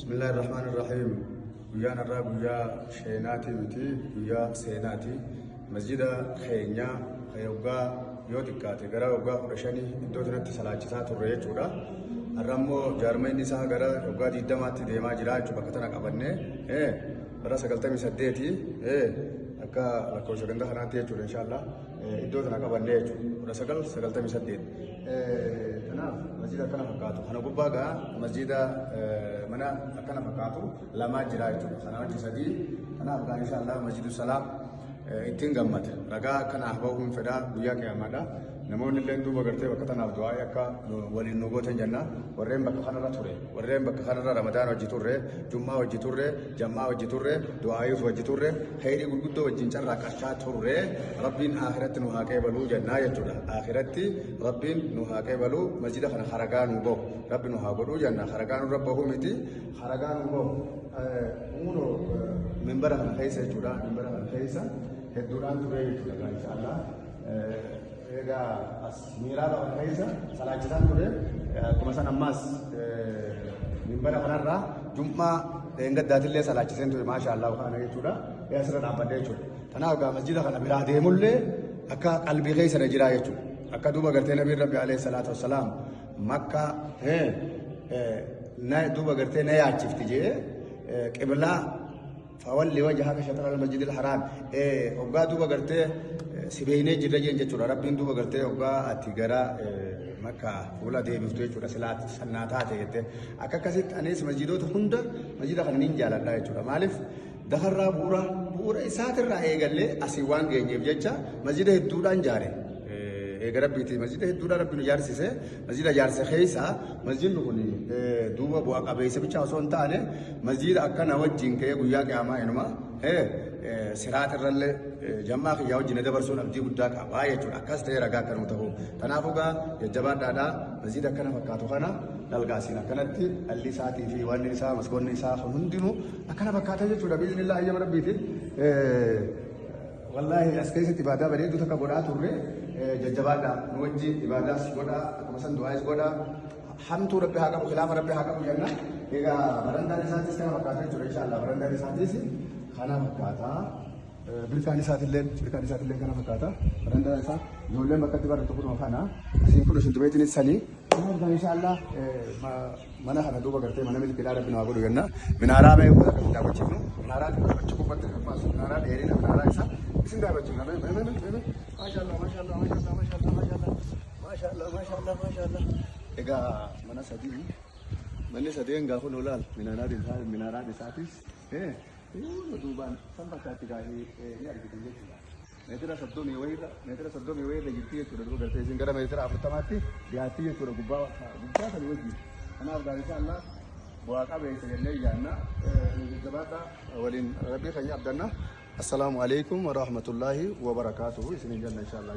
Bismillaahi Rahmaani Rahiim. Guyyaan har'aa guyyaa sheenaatii miti, guyyaa seenaati. Masjida keenya kan waggaa yoo xiqqaate gara waggaa 15 iddoo sanatti salaachisaa turre jechuudha. Har'a immoo jaarmayni isaa gara waggaa 20tti deemaa jira jechuudha bakka tana qabannee bara 98 akka lakkoofsa ganda kanaatti jechuudha inshaallah. Iddoo tana qabannee jechuudha. 1998. Kanaaf masjida akkana fakkaatu. Kana gubbaa gaa masjida mana akkana fakkaatu lamaa jira jechuudha. Kana wajji sadii. Kanaaf gaa inshaallah masjidu salaam ittiin gammada. Ragaa akkanaaf bahuun fedhaa guyyaa qiyaamaadha. Namoonni illee duuba gartee bakka tanaaf du'aa akka waliin nu gootan jenna. Warreen bakka kanarra ture, warreen bakka kanarra Ramadaan hojii turre, Jummaa hojii turre, Jammaa hojii turre, du'aayiif hojii turre, kheyrii gurguddoo wajjin carraaqachaa turre, Rabbiin akhiratti nu haa qeebaluu jennaa jechuudha. Akhiratti Rabbiin nu haa qeebaluu, masjida kana haragaa nu bahu. Rabbi nu haa godhuu jenna. Haragaa nurra bahuu miti, haragaa nu bahu. Kunoo minbara kana keessa jechuudha. Minbara kana keessa hedduudhaan ture jechuudha. Inshaallah. Egaa as miiraaba kana keessa salaachisaan ture. Akkuma san ammaas minbara kanarraa jum'aa dheengaddaatillee salaachiseen ture maasha Allah kana jechuudha. Asirra dhaabbadhee jechuudha. Kanaaf egaa masjida kana biraa deemullee akka qalbii keessa na jiraa jechuudha. Akka duuba gartee Nabiin Rabbi alayhi salaatu wassalaam Makka na duuba gartee na yaachifti jee qiblaa Fawalli wajhaka shaxral masjidil haraam. Hoggaa duuba gartee si beeynee jirra jeen jechuudha. Rabbiin duuba gartee hoggaa ati gara Makkaa fuula deebiftu jechuudha. Silaa sannaa taate jettee. Akka akkasitti anis masjidoota hunda masjida kana niin jaaladha jechuudha. Maaliif dafarraa bu'uura bu'uura isaatirraa eegallee asii waan geenyeef jecha masjida hedduudhaan jaare. Eega Rabbiiti masjida hedduudhaan Rabbi nu jaarsise. Masjida ijaarse keessa masjidni kun duuba bu'a qabeessa bichaa osoo hin taane masjida akkana wajjin ka'ee guyyaa qiyaamaa inuma siraat irrallee jammaa kiyyaa wajjin dabarsuun abdii guddaa qabaa jechuudha. Akkas ta'ee ragaa akka nuu ta'u. Kanaafuu gaa jajjabaadhaadha masjida akkana fakkaatu kana dalgaasiin akkanatti dhalli isaatii fi wanni isaa maskoonni isaa kun hundinuu akkana fakkaata jechuudha. Biiznillaa hayyama Rabbiitiin. Wallaahi as keessatti ibaadaa bareedduu takka godhaa turre. Jajjabaadhaa, nu wajji ibaadaas godhaa, akkuma san du'aayis godhaa. Hamtuu Rabbi haa qabu, khilaafa Rabbi haa qabu jenna. Egaa barandaan isaatis kana fakkaata jechuudha inshaallah. Barandaan isaatis kana fakkaata. Birkaan isaatilleen kana fakkaata. Barandaan isaa ijoolleen bakka itti barattu kunoo kana. Asiin kun shuntubeetiinis sanii. Kanaaf inshaallah mana kana duuba gartee mana milkiidhaa Rabbi nu haa godhu jenna. Minaaraa mee uffata akkasii daawwachiifnu. Minaaraa achi gubbatti ammas minaaraa dheerina minaaraa isaa isin daawwachiifna. Mee mee mee mee maashaallah maashaallah maashaallah maashaallah maashaallah maashaallah maashaallah maashaallah. Egaa mana sadii manni sadeen gaafa nu laal minaaraan isaa minaaraan isaatis duubaan san fakkaatti gaahee ni argitu jechuudha. Meetira 30 wayiirra meetira 30 wayiirra jirti jechuudha. Duuba gartee isin gara meetira 40tti dhiyaatti jechuudha gubbaa gubbaa sana wajjin. Kanaaf gaa insha Allah bu'aa qabeessa jennee yaanna. Jajjabaadhaa, waliin Rabbii keenya abdanna. Assalaamu alaikum wa rahmatullahi wa barakaatuhu isinin jenna insha Allah.